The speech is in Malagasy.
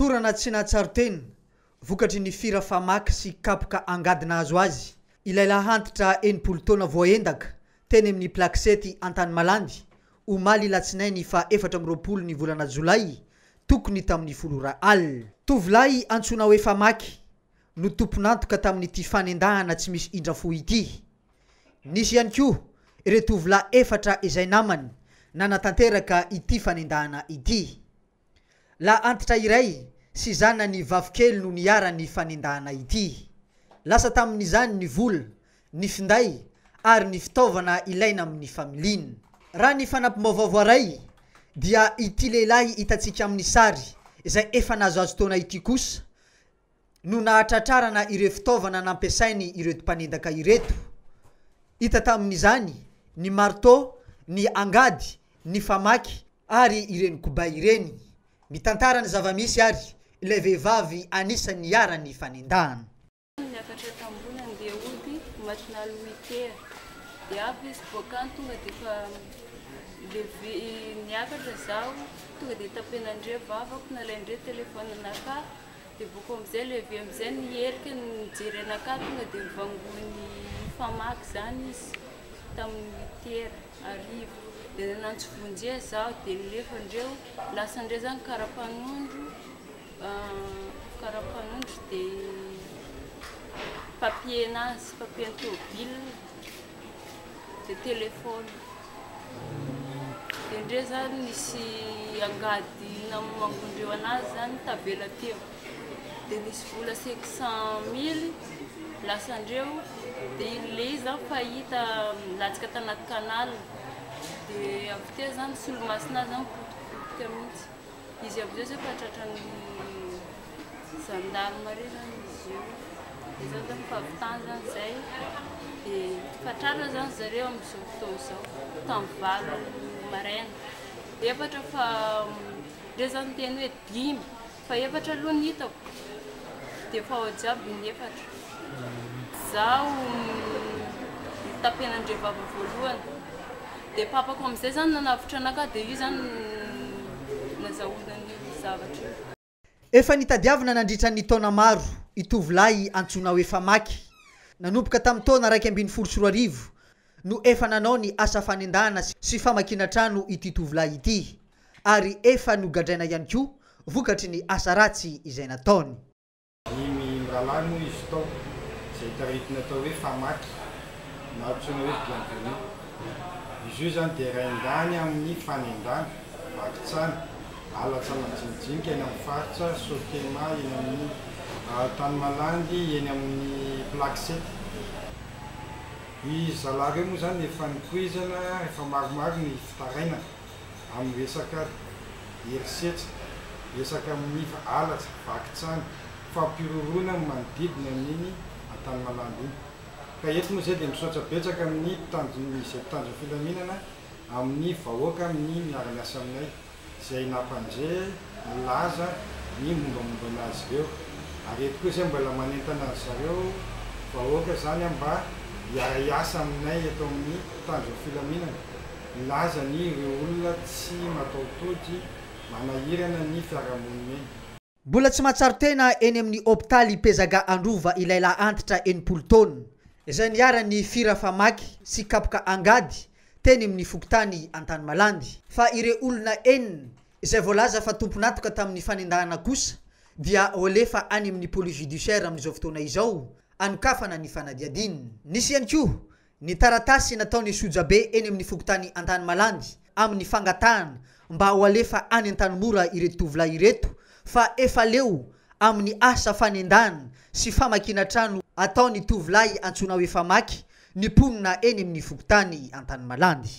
Torana tsy nahatsiaro tena, vokatry ny fira famaky sy kapoka angady nahazo azy, ilay lahantitra 60 taona voaendaka teny amin'ny Plaxety Antanimalandy, omaly alatsinainy faha 24 ny volana jolay, tokony tamin'ny 10 ora alina. Tovolahy antsoina hoe Famaky no tompon'antoka tamin'ity fanendahana tsy misy indra-fo ity. Nisy ihany koa ireo tovolahy efatra izay namany nanatanteraka ity fanendahana ity. Lahy antitra iray sy zanany vavikely no niharan'ny fanendahana ity. Lasa tamin'izany ny vola, ny finday ary ny fitaovana ilaina amin'ny familiana. Raha ny fanampim-baovao voaray dia ity lehilahy hitantsika amin'ny sary izay efa nahazoazo taona ity kosa no nahatratrarana ireo fitaovana nampiasainy ireto mpanendaka ireto. Hita tamin'izany ny marteau, ny angady, ny famaky ary ireny kobay ireny. Mitantara ny zava-misy ary ilay vehivavy anisan'ny niharan'ny fanendahana. Niakatra tambony andeha hody matinale huit heures dia avy izy boaka any tonga dia efa levé niakatra zaho tonga dia tapenandre vavako nalaindre téléphone anakahy dia boko amizay levé amizay niherika nijery anakahy tonga dia nivangon'ny famaky zany izy tamin'ny huit heures hariva dia nanantso vonjy zaho dia nilefandreo lasandre zany karapanondro karapanondro dia papier nazy papier tôbile dia téléphone dia ndre zany nisy angady namangondreo anazy zany tavela teo dia nisy vola 500 000 lasandreo dia le izy zany fahita latsaka tanaty canal dia avy teo zany solomasinazy zany potipotika mihitsy izy avy eo zay fa tratran'ny gendarmerie zany izy io dia zao zany fahavitany zany zay dia fa tratra zany zareo amin'izao fotoana izao tamin'ny 8 maraina efatra fa ndreo zany teny hoe dimy fa efatra aloha ny hitako dia efa ao jiaby ny efatra. Zaho nitapenandre vava voalohany dia papako amin'izay zany nanavotra anakahy dia io zany nazahoana an'io zavatra io. Efa nitadiavina nandritra ny taona maro i tovolahy antsoina hoe Famaky. Nanomboka tamin'ny taona 2011 no efa nanao ny asa fanendahana sy famakiana trano ity tovolahy ity ary efa nogadraina ihany koa vokatry ny asa ratsy izay nataony. Dimy mirahalahy moa izy tao, izay taritina atao hoe Famaky na antsoina hoe Bienvenu. Izy io izany dia rain-dany amin'ny fanendana, vaky trano, halatra majinijinika eny amin'ny faritra Sokema, eny amin'ny Tanimalandy, eny amin'ny Plaxety. Ry zalahy ireo moa izany efa nikoizana, efa maromaro ny fitarainana amin'ny resaka herisetra, resaka amin'ny halatra, vaky trano, fampihorohoroana ny manodidina an'iny Antanimalandy iny. Ka eto moa izay dia misaotra betsaka amin'ny mpitandro ny izay mpitandro ny filaminana, amin'ny vahoaka amin'ny miara-miasa aminay. izay nampandre nilaza ny mombamomba azy ireo ary eto koa izay mbola manentana an-dry zareo vahoaka izany mba hiara-hiasa aminay eto amin'ny mpitandro ny filaminana hilaza ny ireo olona tsy mataho-tody manahirana ny fiarahamonina eny. Mbola tsy mahatsiaro tena eny amin'ny hopitaly Pezaga Androva ilay lahy antitra 60 taona, izay niharan'ny fira famaky sy kapoka angady teny amin'ny fokontany Antanimalandy. Fa ireo olona enina izay voalaza fa tompon'antoka tamin'ny fanendahana kosa dia hoalefa any amin'ny police judiciaire amin'izao fotoana izao hanokafana ny fanadihadiana. Nisy ihany koa Ny taratasy nataon'i Sojabe eny amin'ny fokontany Antanimalandy amin'ny fangatahana mba ho alefa any Antanimora ireto tovolahy ireto fa efa leo amin'ny asa fanendahana sy famakiana trano ataon'ny tovolahy antsoina hoe Famaky ny mponina eny amin'ny fokontany Antanimalandy.